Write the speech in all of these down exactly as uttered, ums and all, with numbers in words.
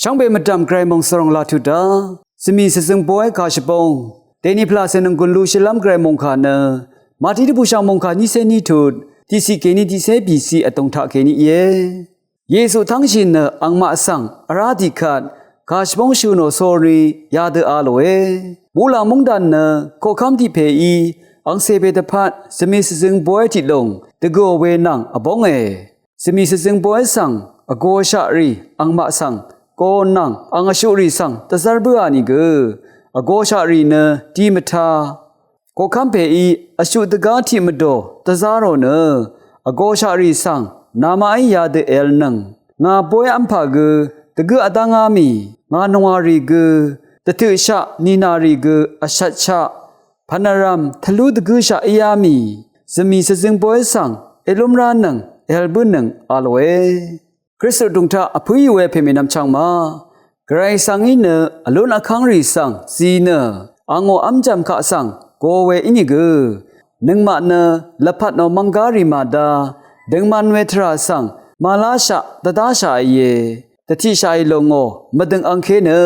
Shvngbe mvdv̀m Gvray mòngsvròng laq tut dá, zvmì svzøng bóy kà shvbóng dèni pvlàcè nònggùn lushilv́m Gvray mòngkà nø, Mati dvbùshv̀ng mòngkà nícé ní tut, tiqciq kèní tiqcé bìciq vdùng taq kèní íe. Yesu tv́ngshì nø angmaq svng vrá tiqkvt kà shvbóng shø̀ nò sórí yadø a lòe. Muqlàng móngdàn nø koqkv́m tiq pèí angcè pè dvpvt zvmì svzøng bóy tiq lòng dvgø̀ò we nvng vbónge. Zvmì svzøng bóy svng vgoshaq rì angmaq svng go nvng ang vshuq rì svng dvzv́r bǿà nìgø, vgoshaq rì nø di mvtā koqkv́m pèí vshuq dvgá tiq mvdò dvzá rò nø, vgoshaq rì svng namaqí yadø èvlnøng. Ngà bóy v́mpà gø dvgǿ vdv́ngá mì, ngà nòngà rì gø dvtøqshaq, nìnà rì gø vshvtshaq, pv̀nvrv̀m tvlú dvgǿshaq íá mì, zvmì svzøng bóy svng èlúm ránøng, èvl bǿnøng a lòe. Kristu dùng taq vpǿì we pèmènvm chvngma, Gvray svng í nø vlún vkv́ngrì svng zi nø angò v́mjv̀m kaq svng go we ínìgø, nøngmaq nø lvpat nò mvnggá rì màda, døngman we tvrà svng màláshaq dvdáshaqìe. Dvtiqshaqì lòngò mvdøng angké nø,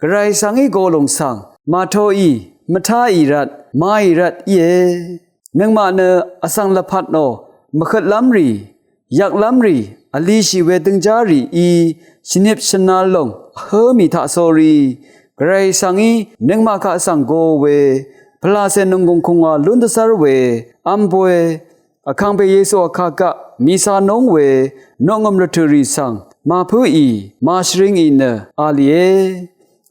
Gvray svng í go lùng svng màtoì, mvtáì rvt, maì rvt íe. Nøngmaq nø vsvng lvpat nò mvhøtlv́m rì, yvklv́m rì, vlishì we døngjá rìí shvnip shvnal lòng vhǿ mì taqsórí, Gvray svng í nøngmaq kaq svng go we, pvlàcè nònggùng kùngwà lún dvzv́r we, v́m bóy, vkàngpè Yesu vkagaq mìcā nóng we noqngø̀m rvtø̀ rì svng màpǿì, màshvringì nø a lìe.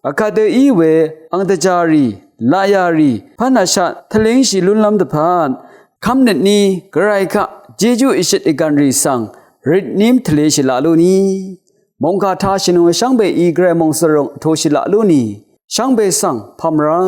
Vkvt dø í we ang dvjà rì, laqyà rì, pv́n vshat tvlíngshì lúnlv́m dvpvt, kv́mnøt ní Gvray kaq jejú ìshøt ìgv̀n rì svng røt ním tvleshì laq lú ní, mòngkà tāshì nòe shvngbeí Gvray mòngsvròng vtōshì laq lú ní, shvngbe svng pv̀mrá